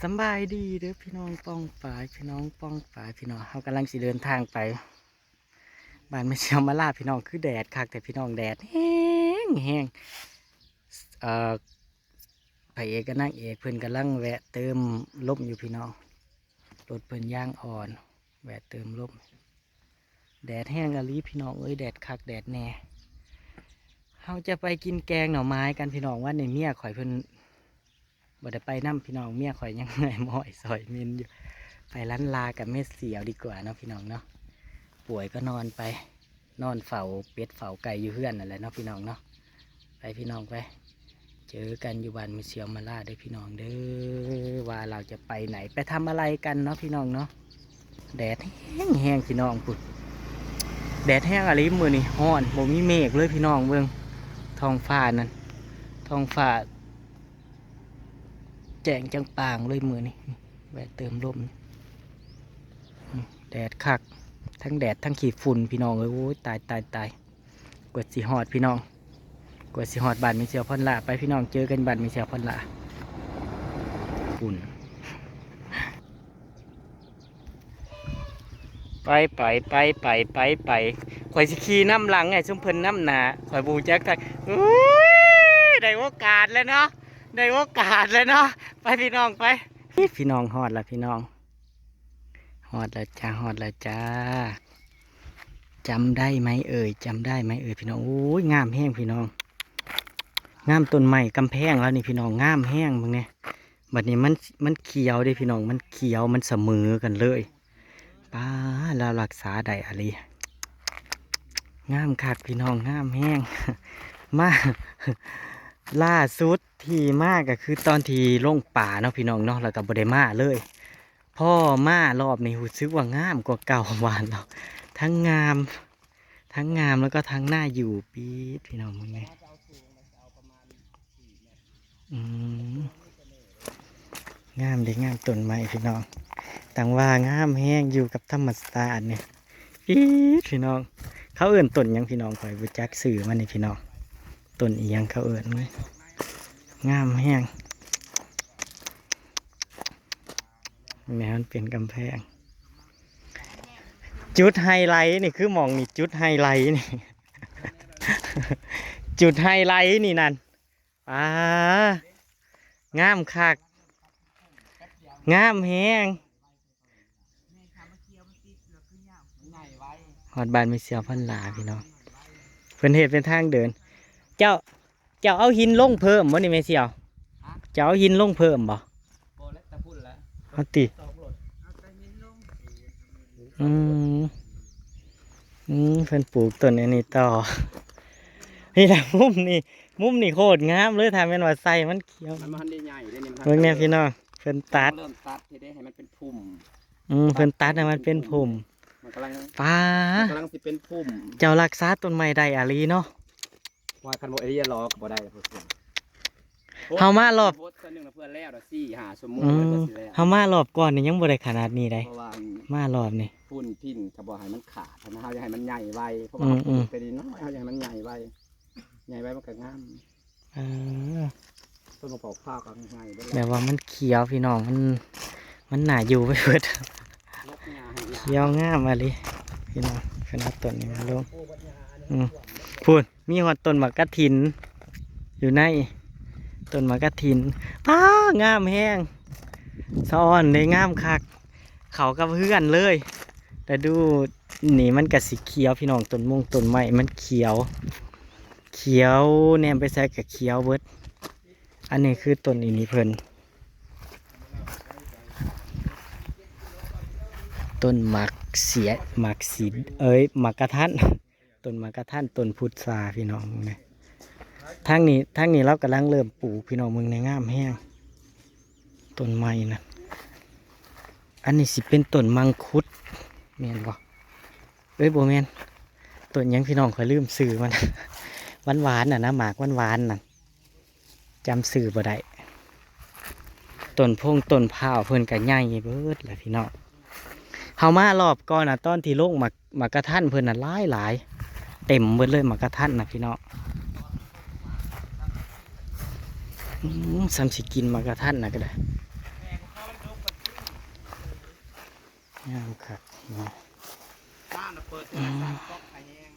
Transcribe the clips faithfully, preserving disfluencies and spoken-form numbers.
สำบายดีเด้อพี่น้องป้องปาย พี่น้องป้องปาย พี่น้อง เฮากำลังสิเดินทางไปบ้านแม่เชียวมาลา พี่น้อง คือแดดคักแต่พี่น้อง แดดแฮงแฮง เอ่อ พระเอกกับนางเอกเพิ่นกำลังแวะเติมลมอยู่พี่น้อง รถเพิ่นยางอ่อน แวะเติมลม แดดแฮงอีหลีพี่น้องเอ้ย แดดคักแดดแน่ เฮาจะไปกินแกงหน่อไม้กันพี่น้อง วันนี้เมียข่อยเพิ่นบ่ได้ไปนำพี่น้อง เมียข่อยยังเมื่อยม้อยซอยมินอยู่ ไปล้านลากับแม่เสียวดีกว่าเนาะพี่น้องเนาะ ป่วยก็นอนไป นอนเฝ้าเป็ดเฝ้าไก่อยู่เฮือนนั่นแหละเนาะพี่น้องเนาะ ไปพี่น้องไป เจอกันอยู่บ้านแม่เสียวมาลาเด้อพี่น้องเด้อ ว่าเราจะไปไหนไปทำอะไรกันเนาะพี่น้องเนาะ แดดแฮงแฮงพี่น้องพุ้น แดดแฮงอีหลีมื้อนี้ ฮ้อน บ่มีเมฆเลยพี่น้อง เบิ่งท้องฟ้านั่น ท้องฟ้า แจ้งจ่างป่างเลยมื้อนี้ แวะเติมลม แดดคัก ทั้งแดดทั้งขี้ฝุ่นพี่น้องเอ้ย โอ้ย ตายตายตาย กว่าสิฮอดพี่น้อง กว่าสิฮอดบ้านแม่เสียวพรหล้า ไปพี่น้อง เจอกันบ้านแม่เสียวพรหล้า ฝุ่น ไปไปไปไปไปไป ข่อยสิขี่นำหลังไง ซุมเพิ่นนำหน้า ข่อยบ่รู้จักทาง เอ้ย ได้โอกาสแล้วเนาะ ได้โอกาสแล้วเนาะ ไปพี่น้องไป พี่น้องฮอดแล้วพี่น้อง ฮอดแล้วจ้า ฮอดแล้วจ้า จำได้ไหมเอ่ย จำได้ไหมเอ่ยพี่น้อง โอ้ย งามแฮงพี่น้อง งาม ต้นไม้กำแพงลาวนี่พี่น้อง งามแฮงเบิ่งแหน่ บัดนี้มัน มันเขียวเด้พี่น้อง มันเขียว มันเสมอกันเลย ป๊าด ลาวรักษาได้อีหลี งามคักพี่น้อง งามแฮง มา ล่าสุดที่มาก็คือตอนที่ลงป่าเนาะพี่น้องเนาะ แล้วก็บ่ได้มาเลย พอมารอบนี้รู้สึกว่างามกว่าเก่า ว่าเนาะ ทั้งงาม ทั้งงามแล้วก็ทั้งน่าอยู่ปี๊ดพี่น้อง เบิ่งแหน่ อืม งามเด้ งาม ต้นไม้พี่น้อง ต่างว่างามแฮง อยู่กับธรรมชาตินี่ ปี๊ดพี่น้อง เขาเอิ้นต้นหยังพี่น้อง ข่อยบ่จักชื่อมันนี่พี่น้อง ต้นอีหยังเขาเอิ้น งามแฮง แม้มันเป็นกำแพง จุดไฮไลท์นี่คือหม่องนี่ จุดไฮไลท์นี่ จุดไฮไลท์นี่นั่น อ่า งามคัก งามแฮง ฮอดบ้านแม่เสียวพรหล้าพี่น้อง เพิ่นเฮ็ดเป็นทางเดิน เจ้า เจ้าเอาหินลงเพิ่มบ่นี่แม่เสียว เจ้าเอาหินลงเพิ่มบ่ บ่แล้วแต่พุ่นแล้ว เอาติ ตอกรถ อืม อืม เพิ่นปลูกต้นอันนี้ต่อ นี่แหละ มุมนี่ มุมนี่โคตรงามเลย ถ้าแม่นว่าใส่มันเขียว มันบ่ทันได้ใหญ่เด้นี่ มัน เบิ่งแหน่พี่น้อง เพิ่นตัด เริ่มตัดให้ได้ให้มันเป็นพุ่ม อืม เพิ่นตัดให้มันเป็นพุ่ม มันกำลัง ป๊าด มันกำลังสิเป็นพุ่ม เจ้ารักษาต้นไม้ได้อีหลีเนาะ ว่าคันบ่อีหลีหรอกบ่ได้เพิ่น เฮามารอบ โพสต์เทื่อหนึ่งน่ะเพื่อแล้วละสี่ห้าชั่วโมง อืม แล้วก็สิแล้ว เฮามารอบก่อนนี่ยังบ่ได้ขนาดนี้ได้ เพราะว่าอัน มารอบนี้ ปูนพินก็บ่ให้มันขาดนะ เฮาอยากให้มันใหญ่ไว เพราะว่า อืม เฮาปลูก อืม ไปนี่น้อย เฮาอยากให้มันใหญ่ไว ใหญ่ไวมันก็งาม เออ ต้นมะพร้าวข้าวก็ง่ายเด้อ แบบว่ามันเขียวพี่น้อง มัน มันน่าอยู่ไปเบิด ลกหญ้าให้หญ้า เขียวงามอีหลีพี่น้อง ขนาดต้นนี้มันลง อืม พู้น มีฮอดต้นหมากกะถิน อยู่ใน ต้นหมากกะถิน ป๊า งามแฮง สะออนเด้ งามคัก เข้ากับเฮือนเลย แต่ดูนี่มันก็สิเขียวพี่น้อง ต้นมงต้นไม้มันเขียว เขียว แนมไปไสก็เขียวเบิด อันนี้คือต้นอีนี่เพิ่น ต้นหมากเสีย หมากสี เอ้ย หมากกะทัน ต้นหมากกะทัน ต้นพุทราพี่น้อง เบิ่งแหน่ ทางนี้ ทางนี้ลาวกำลังเริ่มปลูกพี่น้อง เบิ่งแหน่ งามแฮง ต้นไม้นะ อันนี้สิเป็นต้นมังคุด แม่นบ่ เอ้ย บ่แม่น ต้นหยังพี่น้อง ข้อยลืมชื่อมัน หวานๆ น่ะนะ หมากหวานๆ น่ะ จำชื่อบ่ได้ ต้นพงต้นพร้าวเพิ่นก็ใหญ่เบิดแหละพี่น้อง เฮามารอบก่อนน่ะ ตอนที่ลงหมาก หมากกะทันเพิ่นน่ะหลายหลาย เต็มเบิดเลยหมากกะทันน่ะพี่น้อง อืม ส่ำสิกินหมากกะทันน่ะก็ได้ งามคักนะ บ้านน่ะเปิดโทรศัพท์ก๊อกไข่แห้ง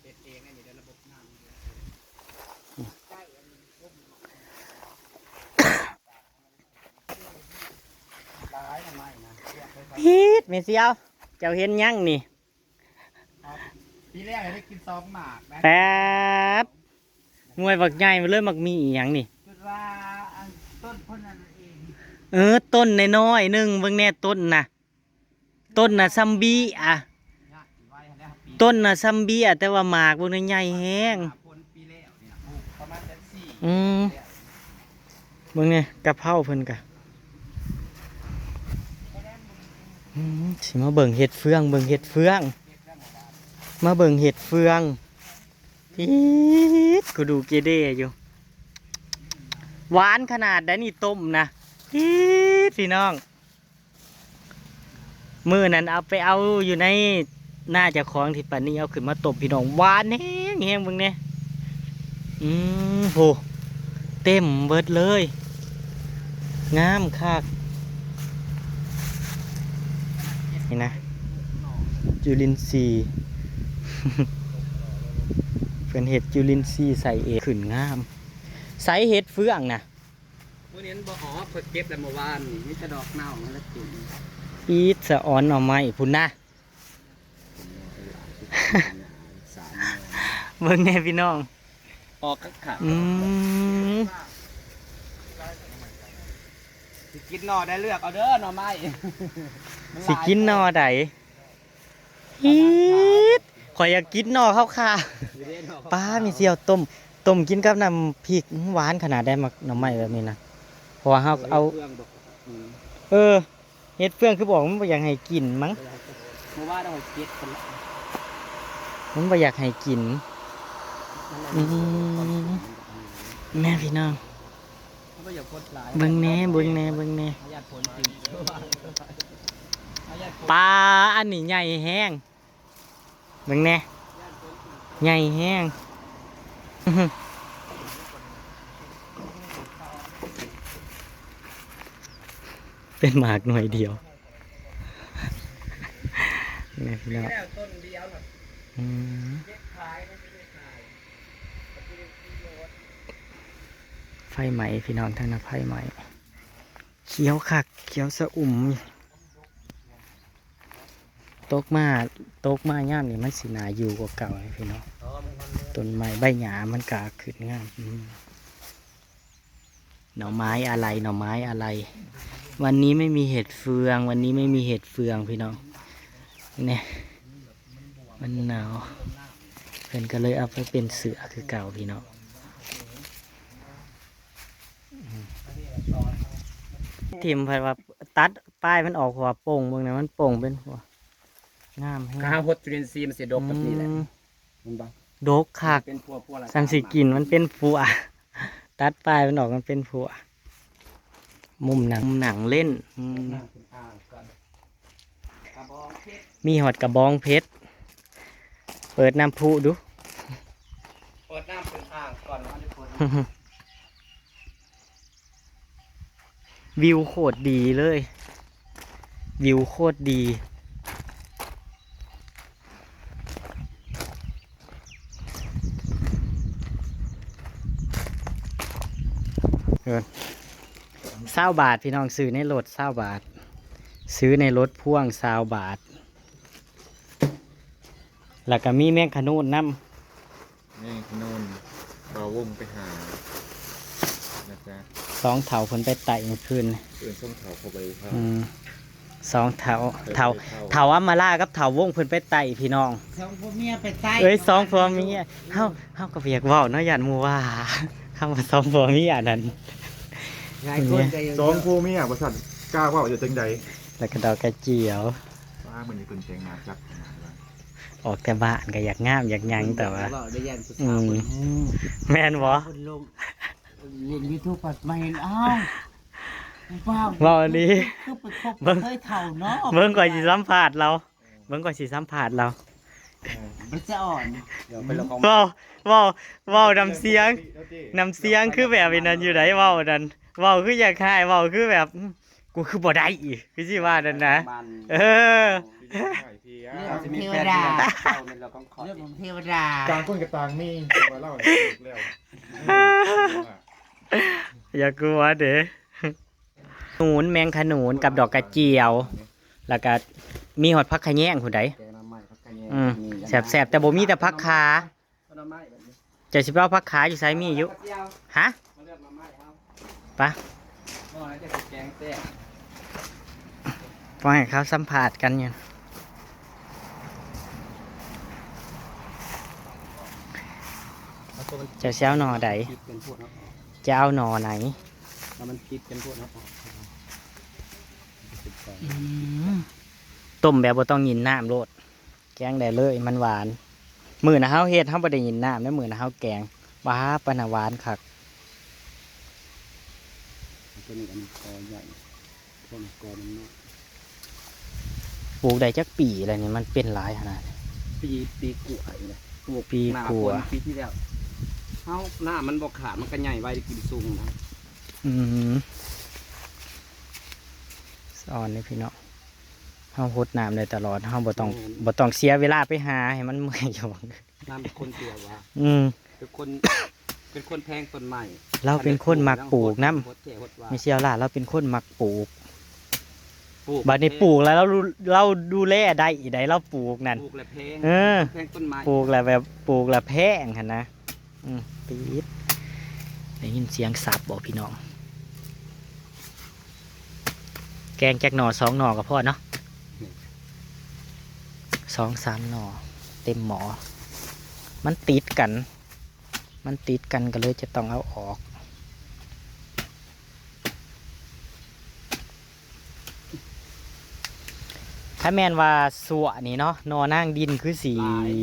เฮ็ดเองอันนี้เด้อระบบน้ำ พีดแม่เสียว เจ้าเห็นหยังนี่ ปีแรกได้กินสองหมากนะ แป๊บ หน่วยบักใหญ่มาเลย มักมีอีหยังนี่ คิดว่าอันต้นเพิ่นนั่นเอง เออ ต้นน้อยๆหนึ่ง เบิ่งแน่ต้นนะ ต้นนะซัมบีอะ ยากสิไว้แล้วปี ต้นนะซัมบีอะ แต่ว่าหมากเบิ่งนี่ใหญ่แฮง ผลปีแล้วเนี่ยปลูกประมาณจักสี่ อืม เบิ่งนี่กะเพราเพิ่นกะ อืม สิมาเบิ่งเห็ดเฟือง เบิ่งเห็ดเฟือง มาเบิ่งเห็ดเฟือง พีด กูดูเกเดอยู่ หวานขนาดใดนี่ต้มนะ พีด พี่น้อง มื้อนั้นเอาไปเอาอยู่ในหน้าเจ้าของที่ปานนี้เอาขึ้นมาต้ม พี่น้อง หวานแฮงแฮง เบิ่งแน่ อืม โห เต็มเบิดเลย งามคัก นี่นะ จุลินทรีย์ เพิ่นเฮ็ดจุลินทรีย์ใส่เอง ขึ้นงาม ใส่เห็ดเฟืองนะ มื้อนี้มันบ่ออก เพิ่นเก็บแล้วเมื่อวานนี่มีแต่ดอกเน่ามันละกิน อีดสะออนหน่อไม้พุ้นนะ เบิ่งแน่พี่น้อง ออกคักๆ อืม สิกินหน่อได้เลือกเอาเด้อหน่อไม้ สิกินหน่อใด อีด ข่อยอยากกินหน่อขาวๆ อยู่เด้หน่อ ป้า มีเสี่ยวต้ม ต้มกินกับน้ำพริก อื้อ หวานขนาดใด หมากหน่อไม้แบบนี้นะ เพราะว่าเฮาเอา เฟืองบอกอืม เออ เห็ดเฟืองคือบอกมันบ่อยากให้กินมั้ง เมื่อวานเอาเก็บกันละ มันบ่อยากให้กิน อืม แม่พี่น้อง เขาบ่อยากกดไลค์ เบิ่งแน่ เบิ่งแน่ เบิ่งแน่ เขาอยากผลจริงเขาอยากผล ปลาอันนี้ใหญ่แฮง เบิ่งแน่ ใหญ่แฮง เป็นหมากหน่วยเดียว นี่พี่น้อง แล้วต้นเดียวน่ะ อืม เก็บขายมันไม่ได้ขาย ไฟไหม้พี่น้อง ทางนั้นไฟไหม้ เขียวคัก เขียวสะอุ่ม ตกมา ตกมายามนี้มันสิน่าอยู่กว่าเก่าเลยพี่น้อง ต้นไม้ใบหญ้ามันกะขึ้นงาม อืม หน่อไม้อะไร หน่อไม้อะไร วันนี้ไม่มีเห็ดเฟือง วันนี้ไม่มีเห็ดเฟืองพี่น้อง เนี่ย มันหนาว เพิ่นก็เลยเอาไปเป็นเสื้อคือเก่าพี่น้อง ถิ่มเพิ่นว่าตัดปลายมันออก หัวโป่งเบิ่งนะ มันโป่งเป็นหัว งามแฮง ข้าวหดจุลินทรีย์มันสิดกแบบนี้แหละ อืม มันบ่ ดกคัก เป็นพัวพัวละ สันสิกินมันเป็นผัว ตัดปลายมันออกมันเป็นผัว มุมหนัง มุมหนังเล่น อืม นั่งเป็นอ่างก่อนกระบองเพชร มีหอดกระบองเพชร เปิดน้ำพุดู เปิดน้ำเป็นอ่างก่อนมันจะเปิด วิวโคตรดีเลย วิวโคตรดี เออ ซาวบาทพี่น้อง ซื้อในรถซาวบาท ซื้อในรถพ่วงซาวบาท แล้วก็มีแมงขะโนนนำ แม่งขนนเราวงไปหานะจ๊ะ สองเฒ่าเพิ่นไปไต่เมื่อคืน เอินส่งเขาเข้าไปครับ อืม สองเฒ่า ไป เฒ่า ไปเฒ่า เฒ่าอำมาลากับเฒ่าวงเพิ่นไปไต่พี่น้อง สองผัวเมียไปใต้ เอ้ย สองผัวเมีย เฮา เฮาก็บ่อยากเว้าเนาะ ย่านหมู่ว่า คำว่าสองผัวเมียนั่น หลายคนก็ยัง สองผัวเมียว่าซั่นกล้าเว้าอยู่จังใด แล้วก็ดอกกระเจียว ว่ามื้อนี้เพิ่นแต่งหน้าจัดขนาดนั้น ออกแต่บ้านก็อยากงามอยากหยังแต่ว่า เว้าได้ย่านผู้สาวคน แม่นบ่ คนลงเล่นยูทูบมาเห็น อ้าวว้าว เว้าอีหลี คือไปคบ เบิ่ง เคยเฒ่าเนาะ เบิ่งก่อนสิสัมภาษณ์เรา เบิ่งก่อนสิสัมภาษณ์เรา มันจะอ่อน เดี๋ยวไปลองของ เว้า เว้า เว้าน้ำเสียง น้ำเสียงคือแบบไอ้นั่นอยู่ได เว้านั่น เว้าคืออยากหาย เว้าคือแบบ กูคือบ่ได้อีก คือสิว่านั่นนะ มัน เออ เรื่องของเทวดา เรื่องของเทวดา ต่างคนก็ต่างมี แต่ว่าเล่าให้ถูกแล้ว อย่ากลัวเด้ หนูน แมงขะหนูนกับดอกกระเจียว แล้วก็มีฮอดผักขะแยงผู้ใด แกงหน่อไม้ผักขะแยง อืม มี แซ่บๆ แต่บ่มีแต่ผักขา เอาหน่อไม้แบบนี้ เจ้าสิไปเอาผักขาอยู่ไส มีอยู่ กระเจียว ฮะ มาเลือกหน่อไม้เอา ไป หน่อไม้จะแกงแซ่บ ปล่อยให้เขาสัมภาษณ์กันอยู่ เอาตัวมัน เจ้าสิเอาหน่อใด คิดกันพวกเนาะ จะเอาหน่อไหน แล้วมันคิดกันพวกเนาะ อืม ต้มแบบบ่ต้องหยินน้ำโลด แกงได้เลย มันหวาน มื้อนะเฮาเฮ็ด เฮาบ่ได้หยินน้ำนะ มื้อนะเฮาแกง ว้า ปานน่ะหวานคัก ตัวนี้อันนี้กอใหญ่ ต้นกอมันน้อย ปลูกได้จักปีแล้วนี่ มันเป็นหลายขนาดนี้ ปี ปีกว่านี่แหละ ปลูก ปีกว่า หน้าฝนปีที่แล้ว เฮา หน้ามันบ่ขาด มันก็ใหญ่ไว ได้กินซุงนะ อืม สะออนเลยพี่น้อง เฮาหดน้ำได้ตลอด เฮาบ่ต้อง แม่น บ่ต้องเสียเวลาไปหาให้มันเมื่อยอยู่ น้ำเป็นคนเสียว่า อืม เป็นคน เป็นคนแพงต้นไม้ ลาวเป็นคนมักปลูกนำ หดแท้หดว่า ไม่เสียเวลา ลาวเป็นคนมักปลูก ปลูก บัดนี้ปลูกแล้ว ลาว ลาวดูแลได้อีกใด ลาวปลูกนั่น ปลูกแล้วแพง เออ แพงต้นไม้ ปลูกแล้วแบบ ปลูกแล้วแพงหั่นนะ อืม ปี๊ด ได้ยินเสียงสับบ่พี่น้อง แกงจักหน่อสองหน่อก็พอเนาะ อืม สองสามหน่อ เต็มหม้อ มันติดกัน มันติดกันก็เลยจะต้องเอาออก ถ้าแม่นว่าสั่วนี่เนาะ หน่อนางดินคือสิ หลาย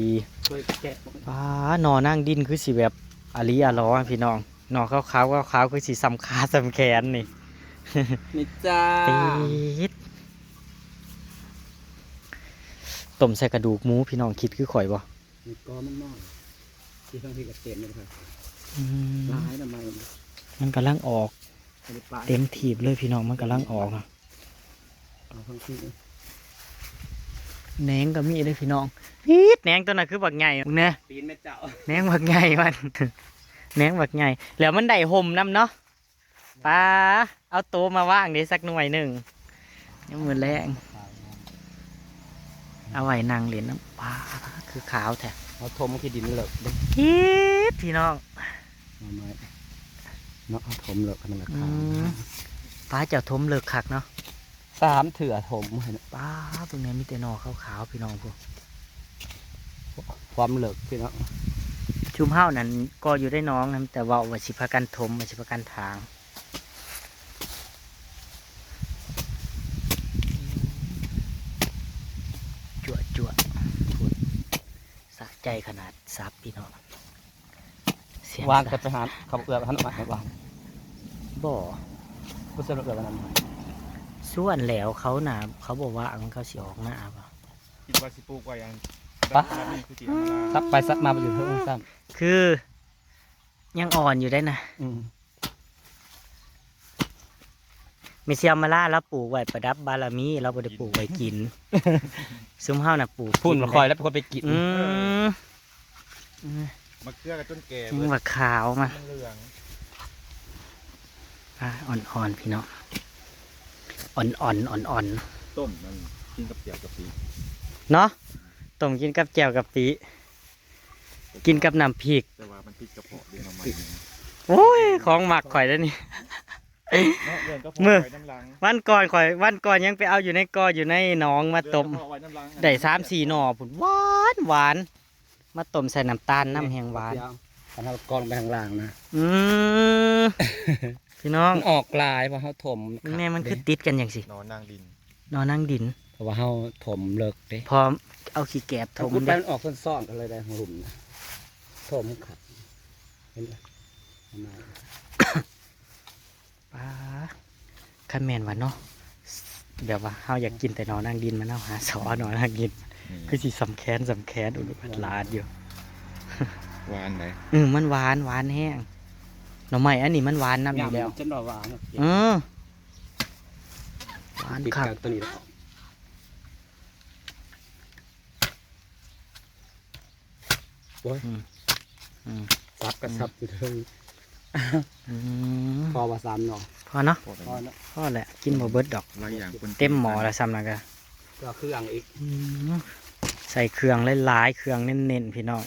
ช่วยแกะ ป๊า หน่อนางดินคือสิแบบอะลีอะลอพี่น้อง หน่อขาวๆ ขาวๆ คือสิส่ำขาส่ำแขนนี่ นี่จ้า ปี๊ด ต้มใส่กระดูกหมูพี่น้อง คิดคือข่อยบ่ นี่กอมันน้อย ที่ทั้งที่กระเต็มเลยครับ อืม หลายทำไม มันกำลังออก อันนี้ปลา เต็มถีบเลยพี่น้อง มันกำลังออกอะ เอาทั้งที่ แหนงก็มีเลยพี่น้อง ปี๊ด แหนงตัวนั้นคือบักใหญ่เนี่ย ตีนแม่เจ้า แหนงบักใหญ่มัน แหนงบักใหญ่ แล้วมันได้ห่มนำเนาะ ป๊า เอาโต๊ะมาวางเด้สักหน่วยหนึ่ง ยังมื้อแลง เอาไว้นั่งเล่นนำ ป๊า คือขาวแท้ เอาถมขี้ดินเลิกเด้ อี๊ด พี่น้อง เอาไม้ เนาะ เอาถมเลิกขนาด อื ขาว ม ป๊าเจ้าถมเลิกคักเนาะ สามเถื่อถมให้นะ ป๊า เบิ่งแหน่ มีแต่หน่อขาวๆ พี่น้องพุ้น ความเลิกพี่น้อง ชุมเฮานั่นก็อยู่ได้น้องนะ แต่ว่าว่าสิพากันถม ว่าสิพากันถาง จั่วจั่ว สะใจขนาดสับพี่น้อง เสียง วาง สับ แต่ไปหาเขาเอือบหันมาให้วาง บ่ ก็เสียเอือบอันนั้น ส่วนแล้วเขาน่ะ เขาบอกว่าอันเขาสิออกหน้าบ่ คิดว่าสิปลูกไว้อัน ป๊า แบบนี้คือสิเอามา สับไปสับมาไปอยู่เพิ่งซ้ำ คือ ยังอ่อนอยู่ได้นะ อืม แม่เสี่ยวมาลาลาวปลูกไว้ประดับบารมี ลาวบ่ได้ปลูกไว้กิน ซุมเฮาน่ะปลูก พุ่น กิน คอยแล้วเป็นคนไปกิน อืม อืม มะเขือกับต้นแก่ ยังว่าขาวมา เหลือง อ่ะ อ่อนๆ พี่น้อง อ่อนๆ อ่อนๆ ต้มมันกินกับแจ่วกะปิ เนาะ ต้มกินกับแจ่วกะปิ กินกับน้ำพริก แต่ว่ามันติดกระเพาะเด้ หน่อไม้นี่ โอ้ย ของมักข่อยแล้วนี่ เนาะ เรื่องกระเพาะ มื้อ ไว้น้ำหลัง วันก่อนข่อย วันก่อนยังไปเอาอยู่ในกออยู่ในหนองมาต้ม เรื่องกระเพาะไว้น้ำหลัง ได้สามสี่หน่อพุ้น หวานหวาน มาต้มใส่น้ำตาลนำแฮงหวาน เดี๋ยว อันนั้นกองไปข้างล่างนะ อืม พี่น้อง มันออกหลายเพราะเขาถม แม่มันคือติดกันจังสิ หน่อนางดิน หน่อนางดิน เพราะว่าเขาถมเลิกเด้ พอเอาขี้แกบถม มันขุดไป เด้ มันออกซ่อนๆ กันเลยได้ของหลุมนะ ถมขัด เห็นไหม ประมาณ ป๊า คันแม่นว่าเนาะ แบบว่าเฮาอยากกินแต่หน่อนางดิน มันเอาหาเสาะเอาหน่อนางดิน อืม คือสิสำแคนสำแคน อุดมพัดหลาดอยู่ หวานไหน อืม มันหวาน หวานแฮง หน่อไม้อันนี้มันหวานนำอยู่แล้ว ยำจนว่าหวานเนาะ เออ อัน ติด ครับ กันตัวนี้แล้ว โอ้ย อืม อืม สับกระสับอยู่เทิง อืม พอว่าสามหน่อ พอเนาะ พอเนาะ พอแหละ กินบ่เบิดดอก หลายอย่างปน เต็มหม้อแล้วซ้ำนะกะ ก็เครื่องอีก อืม ใส่เครื่องหลายๆ เครื่องเน้นๆ พี่น้อง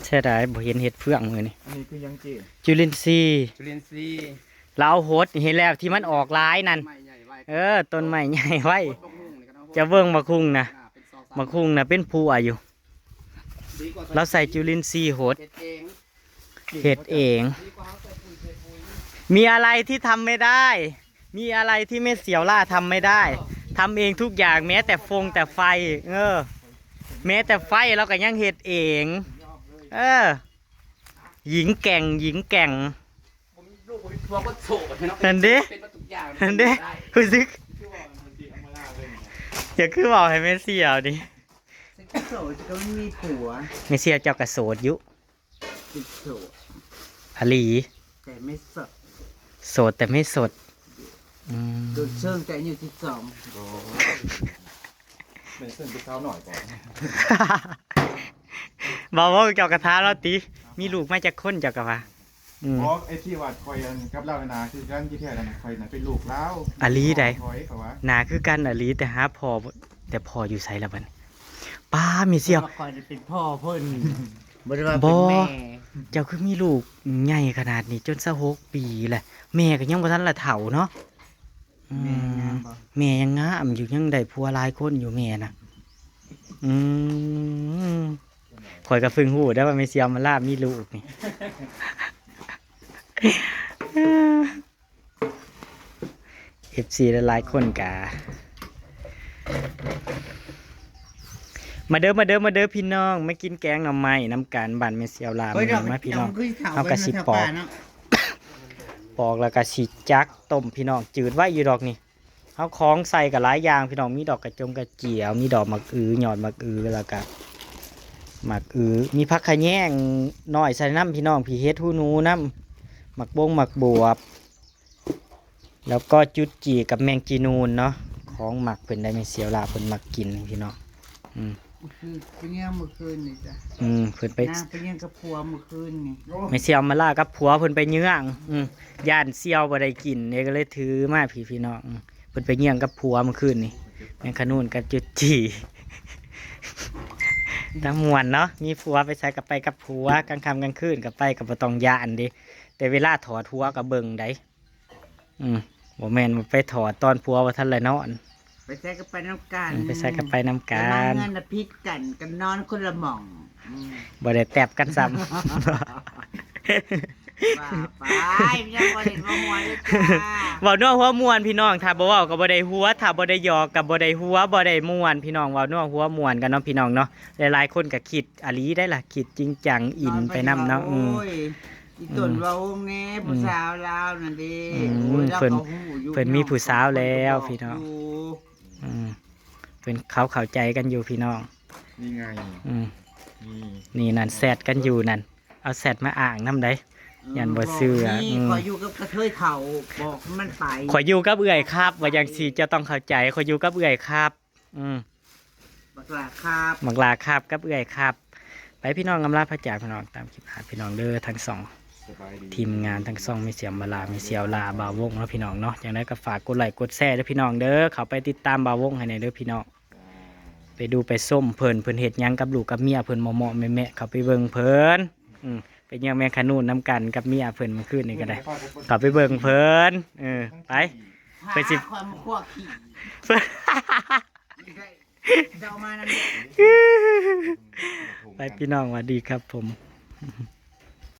เสียดายบ่เห็นเห็ดเฟืองมื้อนี้ อันนี้คือยังเจ้ จุลินทรีย์ จุลินทรีย์ ลาวโหด เห็นแล้วที่มันออกหลายนั่น ต้นไม้ใหญ่ไว เออ ต้นไม้ใหญ่ไว โหดบักฮุ่งนี่ก็เนาะ จะเบิ่งบักฮุ่งนะ อ่า เป็นซองสาม บักฮุ่งนะเป็นพัวอยู่ ดีกว่า ลาวใส่จุลินทรีย์โหด เฮ็ดเอง เฮ็ดเอง มีอะไรที่ทำไม่ได้ มีอะไรที่แม่เสียวล่าทำไม่ได้ ทำเองทุกอย่าง แม้แต่ฟงแต่ไฟ เออ แม้แต่ไฟเราก็ยังเฮ็ดเอง เออ หญิงแกร่ง หญิงแกร่ง ผมลูกผมเป็นผัวก็โสดเนาะ นั่นดิ เป็นมาทุกอย่าง นั่นดิ ได้ รู้สึก อย่าคือบอกให้แม่เสียวดิ ฉันก็โสด ฉันก็ไม่มีผัว แม่เสียวเจ้าก็โสดอยู่ ติดโสด อลี แต่ไม่สด โสดแต่ไม่สด อืม โดนเชิงแต่อายุสิบสอง โอ้ เป็นเชิงเป็นสาวหน่อยก่อน บอกว่าเจ้ากระทาแล้วติ มีลูกมาจากคนเจ้ากะว่า อืม อ๋อ ไอ้ที่ว่าคอยอันกับเล่านาคือกันที่แท้นั้นคอยน่ะเป็นลูกลาว อลีใด คอยเขาว่า นาคือกันอลี แต่หาพ่อ แต่พ่ออยู่ไสล่ะบัดนี้ ป้ามีเสี่ยว คอยเป็นพ่อเพิ่น บ่ได้ว่าเป็นแม่ บ่ เจ้าคือมีลูกใหญ่ขนาดนี้จนซะหกปีแหละ แม่ก็ยังบ่ทันละเฒ่าเนาะ อืม แม่ยังงามบ่ แม่ยังงามอยู่ ยังได้ผัวหลายคนอยู่แม่น่ะ อืม ข้อยก็เพิ่งรู้ได้ว่าแม่เสียวมาลามีลูกนี่ เอฟซี หลายๆ คนกะ มาเด้อ มาเด้อ มาเด้อพี่น้อง มากินแกงหน่อไม้นำกัน บ้านแม่เสียวลา เฮ้ย มื้อนี้มาพี่น้อง ดอกกระเจียวมันคือเถา เฮากะสิปอก เว้ย มันเถาป่าเนาะ ปอกแล้วกะสิจักต้มพี่น้อง จืดไว้อยู่ดอกนี่ เฮาของใส่กะหลายอย่างพี่น้อง มีดอกกระจงกระเจียว มีดอกหมากอื้อ ยอดหมากอื้อ แล้วกะหมากอื้อ มีผักขะแยงน้อยใส่นำพี่น้อง พี่ เห็ดหูหนูนำ หมากบงหมากบวบ แล้วก็จุดจี่กับแมงจีนูนเนาะ ของมักเพิ่นได้ แม่เสียวลาเพิ่นมักกินพี่น้อง อืม คือไปเยี่ยมเมื่อคืนนี่จ้ะ อืม เพิ่นไป นางไปเยี่ยมกับผัวเมื่อคืนนี่ แม่เสียวมาลากับผัวเพิ่นไปเยื่อง อืม ย่านเสี่ยวบ่ได้กิน เด้ก็เลยถือมาพี่ พี่น้อง อืม เพิ่นไปเยื่องกับผัวเมื่อคืนนี่ แมงขะนูนกับจุดจี่ ตาม่วนเนาะ มีผัวไปไสก็ไปกับผัว กลางค่ำกลางคืนก็ไปก็บ่ต้องย้านเด้ แต่เวลาถอดหัวก็เบิ่งได๋ อืม บ่แม่นว่าไปถอดตอนผัวบ่ทันได้นอน ไปไสก็ไปนำกัน อืม ไปไสก็ไปนำกัน แต่มาเฮือนน่ะผิดกัน กันนอนคนละหม่อง อืม บ่ได้แต็บกันซ้ำ ว่าไป ยังบ่เห็นว่าม่วนเลยจ้า เว้านัวหัวม่วนพี่น้อง ถ้าบ่เว้าก็บ่ได้หัว ถ้าบ่ได้หยอกก็บ่ได้หัว บ่ได้ม่วนพี่น้อง เว้านัวหัวม่วนกันเนาะพี่น้องเนาะ หลายๆ คนก็คิดอหลีได้ล่ะ คิดจริงจังอินไปนำเนาะ อืม โอ้ย อีต้นเว้าแน่ อืม ผู้สาวลาวนั่นเด้ อืม โอ้ย ลาว เพิ่น ก็ฮู้อยู่ เพิ่นมีผู้สาวแล้วพี่น้อง อยู่ อืม เพิ่นเขาเข้าใจกันอยู่พี่น้อง นี่ไง อืม นี่ นี่นั่นแชทกันอยู่นั่น เอาแชทมาอ้างนำได๋ อืม ย่านบ่เชื่อ บอกนี่ อืม ข้อยอยู่กับกระเทยเฒ่า บอกมันไป ข้อยอยู่กับเอื้อยครับ ว่าจังซี่เจ้าต้องเข้าใจ ข้อยอยู่กับเอื้อยครับ อืม บักหลาครับ บักหลาครับกับเอื้อยครับ ไปพี่น้อง อำลาพระจากพี่น้อง ตามคลิปหาพี่น้องเด้อ ทั้งสอง สบายดี ทีมงานทั้งสอง แม่เสียวมาลา แม่เสียวลา บ่าววงเนาะพี่น้องเนาะ จังได๋ก็ฝากกดไลค์กดแชร์เด้อพี่น้องเด้อ เข้าไปติดตามบ่าววงให้แหน่เด้อพี่น้อง ไปดูไปชมเพิ่น เพิ่นเฮ็ดหยังกับลูกกับเมียเพิ่นเหมาะๆแมะๆ เข้าไปเบิ่งเพิ่น อืม ไปเยี่ยมแมงขะนูนนำกันกับเมียเพิ่นเมื่อคืนนี้ก็ได้ เข้าไปเบิ่งเพิ่น เออ ไป ไปสิ หาความขั้วขี้ เจ้ามานั่น ไปพี่น้อง สวัสดีครับผม